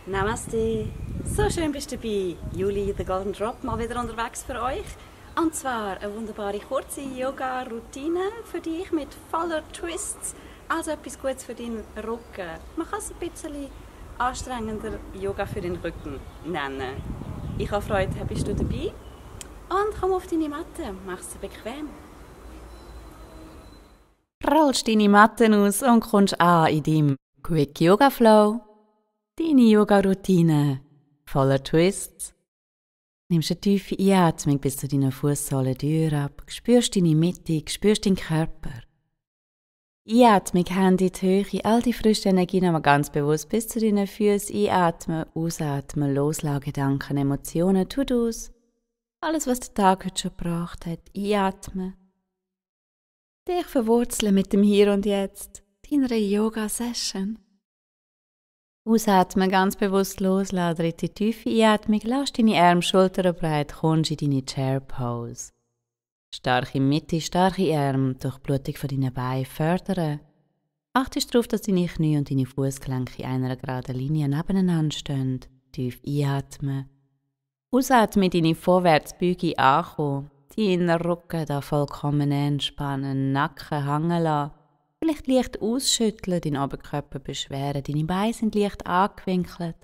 Namaste. So schön bist du dabei. Juli, The Golden Drop, mal wieder unterwegs für euch. Und zwar eine wunderbare kurze Yoga-Routine für dich mit voller Twists. Also etwas Gutes für deinen Rücken. Man kann es ein bisschen anstrengender Yoga für den Rücken nennen. Ich habe Freude, bist du dabei? Und komm auf deine Matte, mach es bequem. Rollst deine Matte aus und kommst an in deinem Quick Yoga Flow. Deine Yoga-Routine voller Twists. Nimmst eine tiefe Einatmung bis zu deinen Fußsohlen ab, spürst deine Mitte, spürst deinen Körper. Einatmung, Hände in die Höhe, all die frische Energie nochmal ganz bewusst bis zu deinen Füßen einatmen, ausatmen, loslassen, Gedanken, Emotionen, To-Dos. Alles, was der Tag heute schon gebracht hat, einatmen. Dich verwurzeln mit dem Hier und Jetzt, deiner Yoga-Session. Ausatmen, ganz bewusst loslassen, dritte tiefe Einatmung, lass deine Arme schulterbreit, kommst in deine Chair Pose. Starke Mitte, starke Arme, Durchblutung von deinen Beinen fördern. Achtest darauf, dass deine Knie und deine Fußgelenke in einer geraden Linie nebeneinander stehen. Tief einatmen. Ausatmen, deine Vorwärtsbeuge ankommen. Deinen Rücken da vollkommen entspannen, Nacken hängen lassen. Vielleicht leicht ausschütteln, deinen Oberkörper beschweren, deine Beine sind leicht angewinkelt.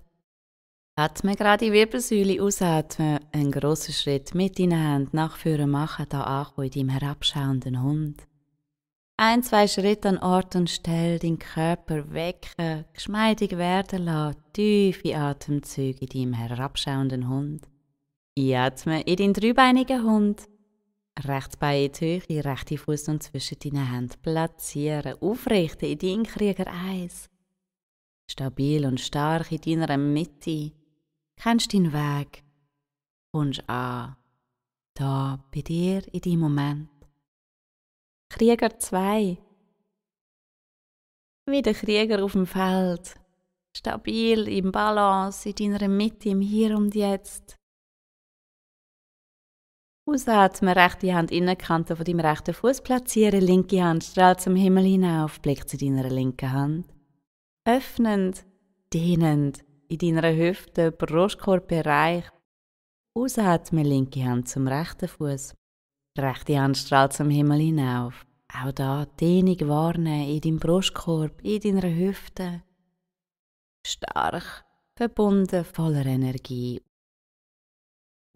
Atme gerade die Wirbelsäule, ausatmen, einen grossen Schritt mit deinen Händen nach vorne machen, da ankommen in deinem herabschauenden Hund. 1-2 Schritte an Ort und Stelle, deinen Körper wecken, geschmeidig werden lassen, tiefe Atemzüge in deinem herabschauenden Hund. Einatmen in deinen dreibeinigen Hund. Rechts Bein in die Höhe, rechte Fuß und zwischen deinen Händen platzieren, aufrichten in deinen Krieger 1. Stabil und stark in deiner Mitte. Kennst deinen Weg. Kommst an. Da bei dir in deinem Moment. Krieger 2. Wie der Krieger auf dem Feld. Stabil im Balance in deiner Mitte, im Hier und Jetzt. Ausatmen, rechte Hand Innenkante von deinem rechten Fuß platzieren, linke Hand strahlt zum Himmel hinauf, Blick zu deiner linken Hand. Öffnend, dehnend, in deiner Hüfte, Brustkorbbereich. Ausatmen, linke Hand zum rechten Fuß. Rechte Hand strahlt zum Himmel hinauf. Auch da Dehnung wahrnehmen in deinem Brustkorb, in deiner Hüfte. Stark, verbunden, voller Energie.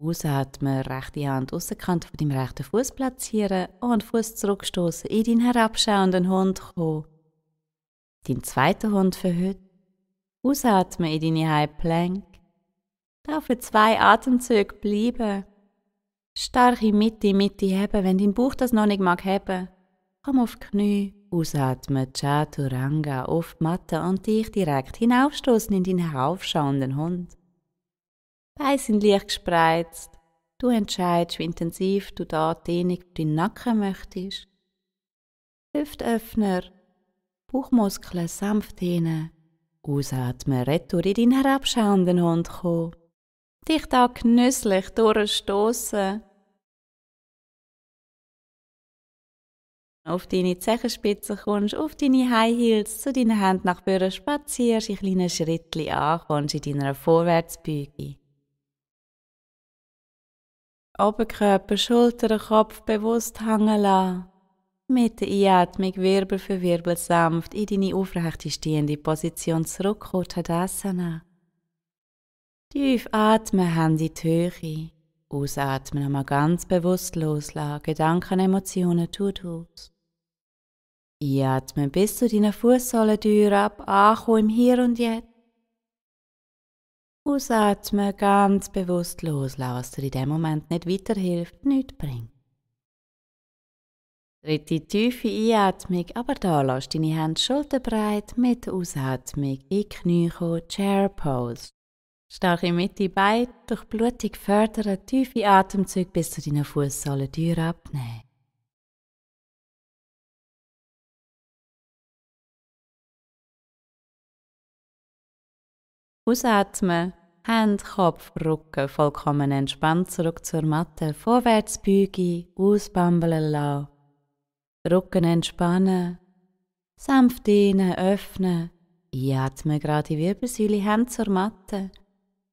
Ausatmen, rechte Hand Aussenkante von deinem rechten Fuß platzieren und Fuß zurückstoßen, in deinen herabschauenden Hund kommen. Dein zweiter Hund für heute. Ausatmen in deine High Plank. Da für 2 Atemzüge bleiben. Starke Mitte heben, wenn dein Bauch das noch nicht mag heben. Komm auf die Knie, ausatmen, Chaturanga auf die Matte und dich direkt hinaufstoßen in deinen heraufschauenden Hund. Beine sind leicht gespreizt. Du entscheidest, wie intensiv du da die Dehnung für deinen Nacken möchtest. Hüftöffner, Bauchmuskeln sanft dehnen. Ausatmen, retour in deinen herabschauenden Hund kommen. Dich da genüsslich durchstossen. Auf deine Zehenspitzen kommst, auf deine High Heels, zu deinen Händen nach vorne spazierst, in kleinen Schrittchen ankommst in deiner Vorwärtsbeuge. Oberkörper, Schultern, Kopf bewusst hängen lassen. Mit der Einatmung Wirbel für Wirbel sanft in deine aufrechte stehende Position zurückkommen, Tadasana. Tief atmen, Hände in die Höhe. Ausatmen, einmal ganz bewusst loslassen, Gedanken, Emotionen, To-Dos. Einatmen bis zu deinen Fußsohlen ab, ankommen im Hier und Jetzt. Ausatmen, ganz bewusst loslassen, was dir in dem Moment nicht weiterhilft, nichts bringt. Dritte tiefe Einatmung, aber da lass deine Hände schulterbreit mit der Ausatmung in die Knie kommen, Chair Pose. Starke Mitte, Beine durch Blutung fördern, tiefe Atemzüge bis zu deinen Fußsohlen abnehmen. Ausatmen, Hände, Kopf, Rücken vollkommen entspannt zurück zur Matte, Vorwärtsbeuge, ausbambeln lassen. Rücken entspannen, sanft dehnen, öffnen, Einatmen, gerade die Wirbelsäule, Hände zur Matte.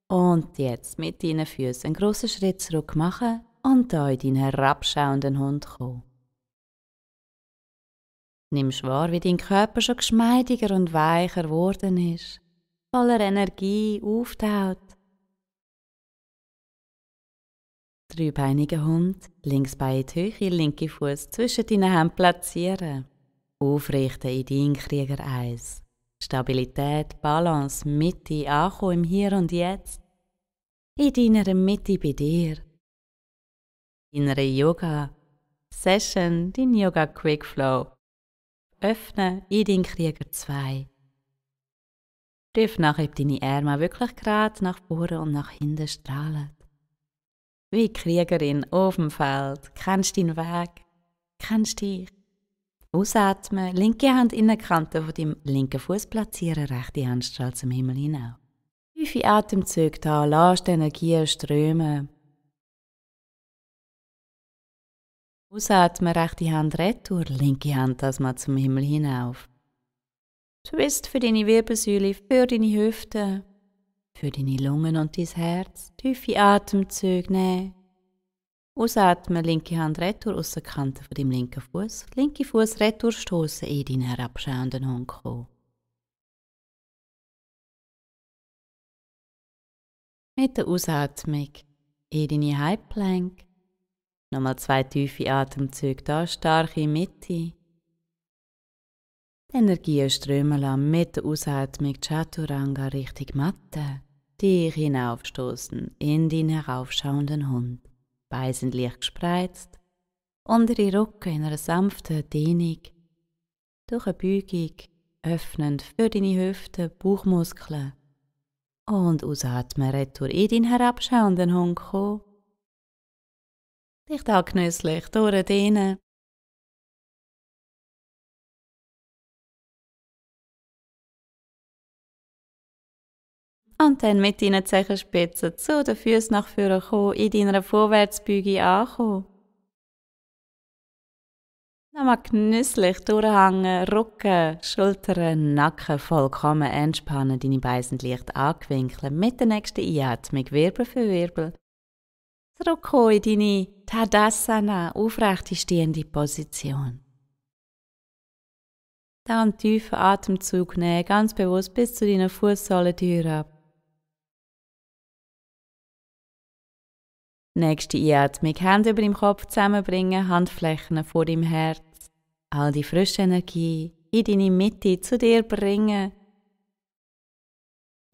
Und jetzt mit deinen Füßen einen grossen Schritt zurück machen und da in deinen herabschauenden Hund kommen. Nimmst wahr, wie dein Körper schon geschmeidiger und weicher geworden ist, voller Energie auftaut. Dreibeiniger Hund, links Bein in die Höhe, linke Fuß zwischen deinen Händen platzieren. Aufrichten in dein Krieger 1. Stabilität, Balance, Mitte, ankommen im Hier und Jetzt. In deiner Mitte bei dir. In einer Yoga-Session, dein Yoga-Quick-Flow. Öffnen in dein Krieger 2. Prüf nachher, ob deine Arme wirklich gerade nach vorne und nach hinten strahlen. Wie Kriegerin auf dem Feld, kennst deinen Weg, kennst dich. Ausatmen, linke Hand in der Kante von deinem linken Fuß platzieren, rechte Hand strahlt zum Himmel hinauf. Tiefe Atemzüge da, lass die Energie strömen. Ausatmen, rechte Hand retour, linke Hand das mal zum Himmel hinauf. Twist für deine Wirbelsäule, für deine Hüfte, für deine Lungen und dein Herz. Tiefe Atemzüge nehmen. Ausatmen, linke Hand retour aus der Kante von deinem linken Fuß. Linke Fuß retour stoßen in deinen herabschauenden Hund kommen. Mit der Ausatmung in deine High Plank. Nochmal 2 tiefe Atemzüge da, starke Mitte. Die Energie strömen lassen mit der Ausatmung Chaturanga Richtung Matte. Dich hinaufstoßen in deinen heraufschauenden Hund. Beine sind leicht gespreizt. Untere Rücken in einer sanften Dehnung. Durch eine Beugung öffnend für deine Hüften, Bauchmuskeln. Und ausatmen, retour in deinen herabschauenden Hund kommen. Dich da genüsslich durchdehnen. Und dann mit deinen Zehenspitzen zu den Füßen nach vorne kommen, in deiner Vorwärtsbeuge ankommen. Nochmal genüsslich durchhängen, Rücken, Schultern, Nacken vollkommen entspannen. Deine Beine sind leicht angewinkelt. Mit der nächsten Einatmung, Wirbel für Wirbel. Zurückkommen in deine Tadasana, aufrechte stehende Position. Dann einen tiefen Atemzug nehmen, ganz bewusst bis zu deiner Fußsohlentür ab. Nächste Einatmung, Hände über dem Kopf zusammenbringen, Handflächen vor dem Herz. All die frische Energie in deine Mitte zu dir bringen.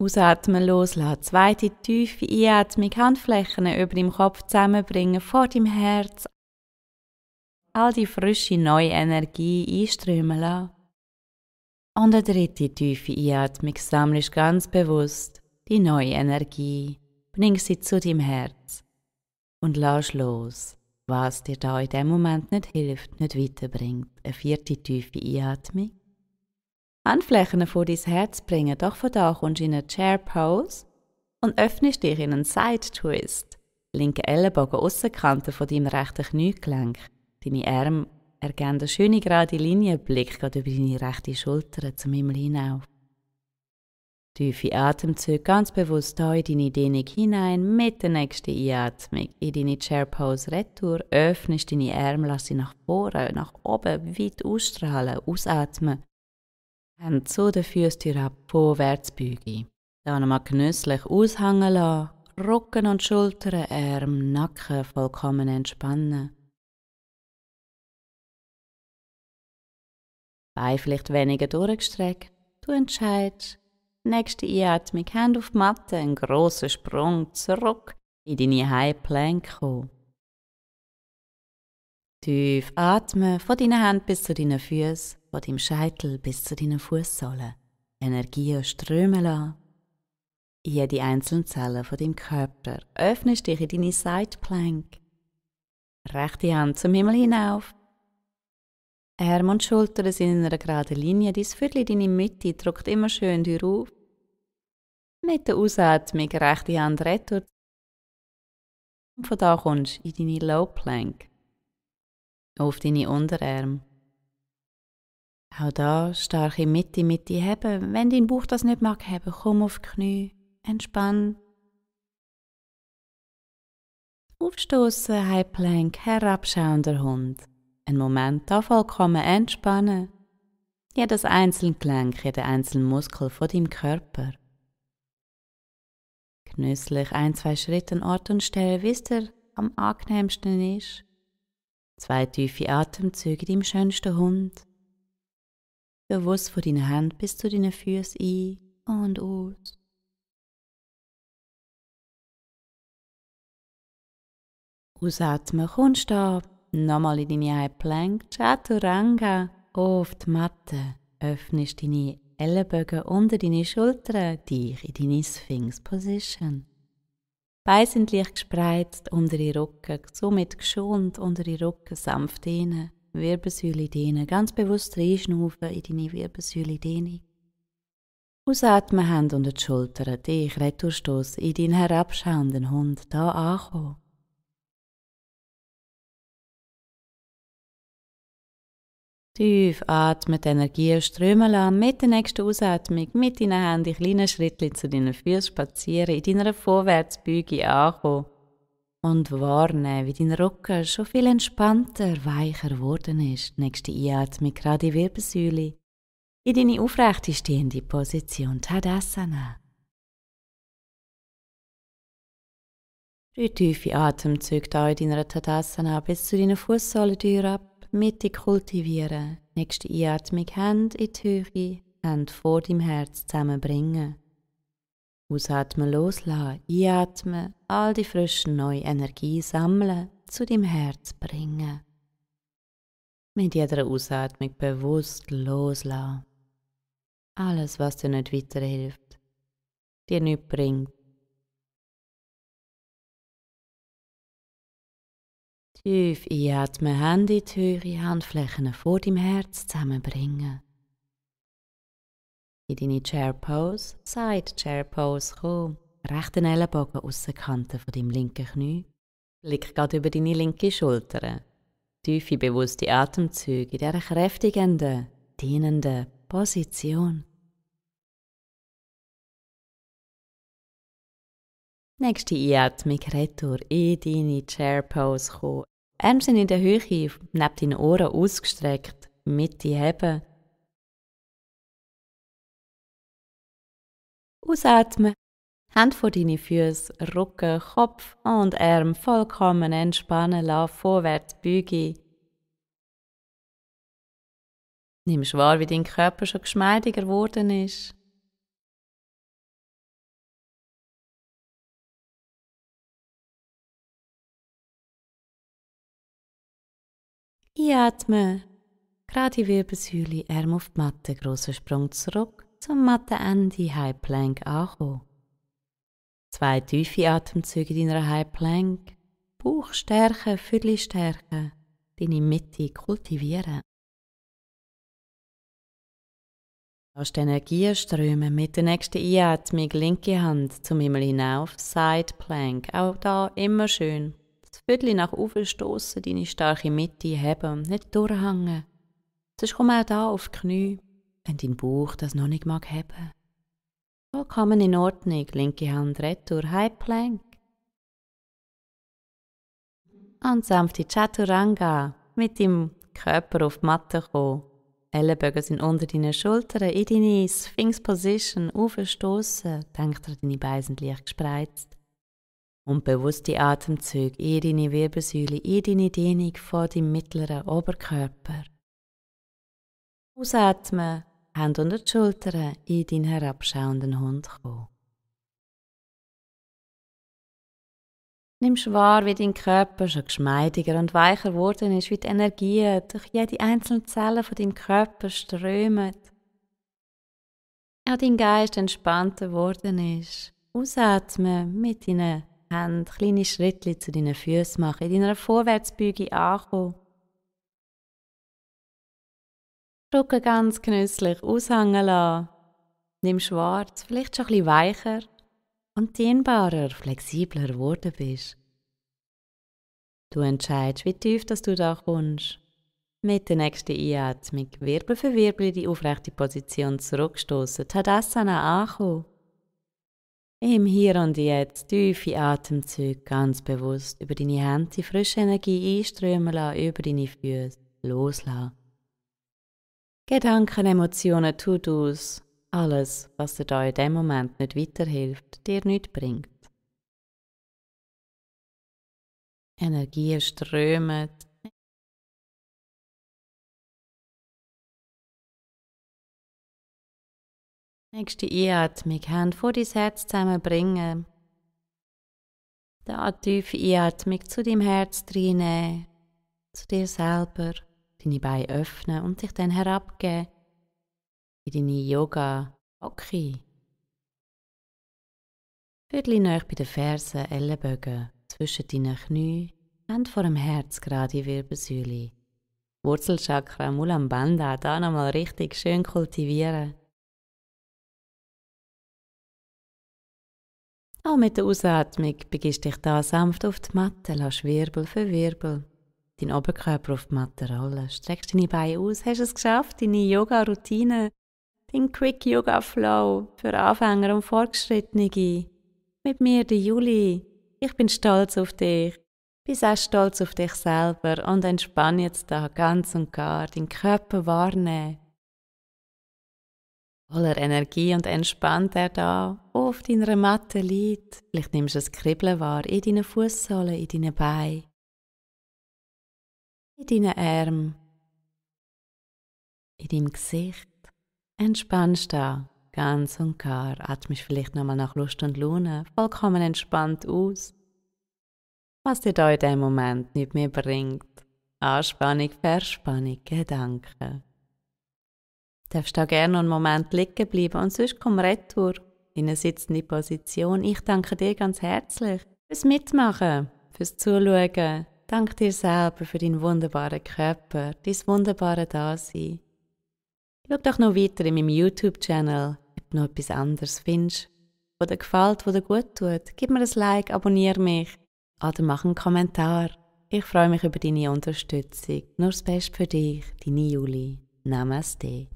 Ausatmen, loslassen. Zweite tiefe Einatmung, Handflächen über dem Kopf zusammenbringen, vor dem Herz. All die frische neue Energie einströmen lassen. Und eine dritte tiefe Einatmung, sammelst ganz bewusst die neue Energie, bring sie zu deinem Herz. Und lass los, was dir da in dem Moment nicht hilft, nicht weiterbringt. Eine vierte tiefe Einatmung. Handflächen vor dein Herz bringen, doch von da kommst du in eine Chair Pose und öffnest dich in einen Side Twist. Linke Ellenbogen Aussenkante von deinem rechten Kniegelenk. Deine Arme ergeben eine schöne gerade Linie, Blick geht über deine rechte Schulter zum Himmel hinauf. Tiefe Atemzüge ganz bewusst hier in deine Dehnung hinein, mit der nächsten Einatmung in deine Chair Pose Retour, öffnest deine Arme, lass sie nach vorne, nach oben, weit ausstrahlen, ausatmen. Hände zu den Füßen ab, Vorwärtsbeuge. Dann nochmal genüsslich aushängen lassen, Rücken und Schultern, Arme, Nacken vollkommen entspannen. Beine vielleicht weniger durchgestreckt, du entscheidest. Nächste Einatmung, Hände auf die Matte, einen grossen Sprung zurück in deine High Plank kommen. Tief atmen, von deinen Händen bis zu deinen Füßen, von deinem Scheitel bis zu deinen Fußsohlen. Energie strömen lassen. In jede einzelne Zelle von deinem Körper öffnest dich in deine Side Plank. Rechte Hand zum Himmel hinauf. Arme und Schultern sind in einer geraden Linie, dein Viertel in deine Mitte drückt immer schön durch auf. Mit der Ausatmung rechte Hand retour. Und von da kommst du in deine Low Plank. Auf deine Unterarme. Auch da starke Mitte heben. Wenn dein Bauch das nicht mag haben, komm auf die Knie, entspann. Aufstoßen, High Plank, herabschauender Hund. Ein Moment da vollkommen entspannen. Jedes einzelne Gelenk, jeder einzelne Muskel von deinem Körper. Genüsslich 1-2 Schritte an Ort und Stelle, wie es dir am angenehmsten ist. 2 tiefe Atemzüge in deinem schönsten Hund. Bewusst von deinen Händen bis zu deinen Füßen ein und aus. Ausatmen, kommst du nochmal in deine High Plank, Chaturanga, auf die Matte. Öffnest deine Ellenbogen unter deine Schultern, dich in deine Sphinx Position. Beine sind leicht gespreizt unter die Rücken, somit geschont unter die Rücken, sanft dehnen, Wirbelsäule dehnen, ganz bewusst reinschnaufen in deine Wirbelsäule Dehnung. Ausatmen, Hände unter die Schultern, dich retourstoßen in deinen herabschauenden Hund, da ankommen. Tief atmen, die Energie strömen lassen, mit der nächsten Ausatmung, mit deinen Händen in kleinen Schrittchen zu deinen Füßen spazieren, in deiner Vorwärtsbeuge ankommen und wahrnehmen, wie dein Rücken schon viel entspannter, weicher geworden ist. Nächste Einatmung, gerade die Wirbelsäule, in deine aufrechte stehende Position, Tadasana. 3 tiefe Atemzüge da in deiner Tadasana bis zu deinen Fußsohlentür ab. Mitte kultivieren. Nächste Einatmung, Hände in die Höhe, Hände vor deinem Herz zusammenbringen. Ausatmen, loslassen, einatmen, all die frische neue Energie sammeln, zu deinem Herz bringen. Mit jeder Ausatmung bewusst loslassen. Alles, was dir nicht weiterhilft, dir nichts bringt. Tief einatmen, Hände in die Höhe, Handflächen vor deinem Herz zusammenbringen. In deine Chair Pose, Side Chair Pose kommen. Rechten Ellenbogen aus der Kante von deinem linken Knie. Blick gerade über deine linke Schulter. Tiefe, bewusste Atemzüge in dieser kräftigenden, dienenden Position. Nächste Einatmung, Retour in deine Chair Pose kommen. Arme sind in der Höhe, neben deinen Ohren ausgestreckt, Mitte heben. Ausatmen, Hände vor deine Füße, Rücken, Kopf und Arme vollkommen entspannen lassen, vorwärts beugen. Nimmst wahr, wie dein Körper schon geschmeidiger geworden ist. Einatmen, gerade die Wirbelsäule, Arme auf die Matte, grosser Sprung zurück, zum Mattenende High Plank ankommen. 2 tiefe Atemzüge in deiner High Plank, Bauch stärken, Viertel stärken, deine Mitte kultivieren. Lass die Energie strömen mit der nächsten Einatmung, linke Hand zum Himmel hinauf, Side Plank, auch da immer schön. Das Viertel nach oben stoßen, deine starke Mitte heben, nicht durchhängen. Sonst komm auch da auf die Knie, wenn dein Bauch das noch nicht mag heben. Vollkommen in Ordnung, linke Hand retour, High Plank. Und sanfte Chaturanga, mit dem Körper auf die Matte kommen. Ellenbogen sind unter deinen Schultern, in deine Sphinx Position aufstoßen. Denk dran, deine Beine sind leicht gespreizt. Und bewusste Atemzüge in deine Wirbelsäule, in deine Dehnung von deinem mittleren Oberkörper. Ausatmen, Hände unter die Schultern, in deinen herabschauenden Hund kommen. Nimmst wahr, wie dein Körper schon geschmeidiger und weicher geworden ist, wie die Energie durch jede einzelne Zelle von deinem Körper strömt. Auch dein Geist entspannter geworden ist. Ausatmen, mit deinen Händen kleine Schritte zu deinen Füßen machen, in deiner Vorwärtsbeuge ankommen. Rücken ganz genüsslich aushängen lassen. Nimm schwarz, vielleicht schon ein bisschen weicher und dehnbarer, flexibler geworden bist. Du entscheidest, wie tief dass du da kommst. Mit der nächsten Einatmung Wirbel für Wirbel in die aufrechte Position zurückstoßen, Tadasana ankommen. Im Hier und Jetzt tiefe Atemzüge ganz bewusst über deine Hände frische Energie einströmen lassen, über deine Füße loslassen. Gedanken, Emotionen, To-Dos, alles, was dir da in dem Moment nicht weiterhilft, dir nichts bringt. Energien strömen. Nächste Einatmung, Hände vor dein Herz zusammenbringen. Da tiefe Einatmung zu deinem Herz reinnehmen, zu dir selber, deine Beine öffnen und dich dann herabgeben in deine Yoga-Hocke. Viertel nahe bei den Fersen, Ellenbogen, zwischen deinen Knien, Hände vor dem Herz, gerade in Wirbelsäule. Wurzelchakra, Mulam Bandha, da nochmal richtig schön kultivieren. Auch mit der Ausatmung begibst dich da sanft auf die Matte, lass Wirbel für Wirbel deinen Oberkörper auf die Matte rollen. Streckst deine Beine aus, hast es geschafft, deine Yoga-Routine, dein Quick-Yoga-Flow für Anfänger und Fortgeschrittene. Mit mir, der Juli. Ich bin stolz auf dich. Bist auch stolz auf dich selber und entspann jetzt da ganz und gar deinen Körper wahrnehmen. Voller Energie und entspannt er da auf deiner Matte liegt. Vielleicht nimmst du das Kribbeln wahr in deinen Fußsohlen, in deinen Beinen, in deinen Armen, in deinem Gesicht. Entspannst da ganz und gar. Atmest vielleicht nochmal nach Lust und Laune vollkommen entspannt aus. Was dir da in dem Moment nicht mehr bringt. Anspannung, Verspannung, Gedanken. Du darfst da gerne noch einen Moment liegen bleiben und sonst komm retour in eine sitzende Position. Ich danke dir ganz herzlich fürs Mitmachen, fürs Zuschauen. Danke dir selber für deinen wunderbaren Körper, dein wunderbare Dasein. Schau doch noch weiter in meinem YouTube-Channel, ob du noch etwas anderes findest, was dir gefällt, was dir gut tut. Gib mir ein Like, abonniere mich oder mach einen Kommentar. Ich freue mich über deine Unterstützung. Nur das Beste für dich, deine Juli. Namaste.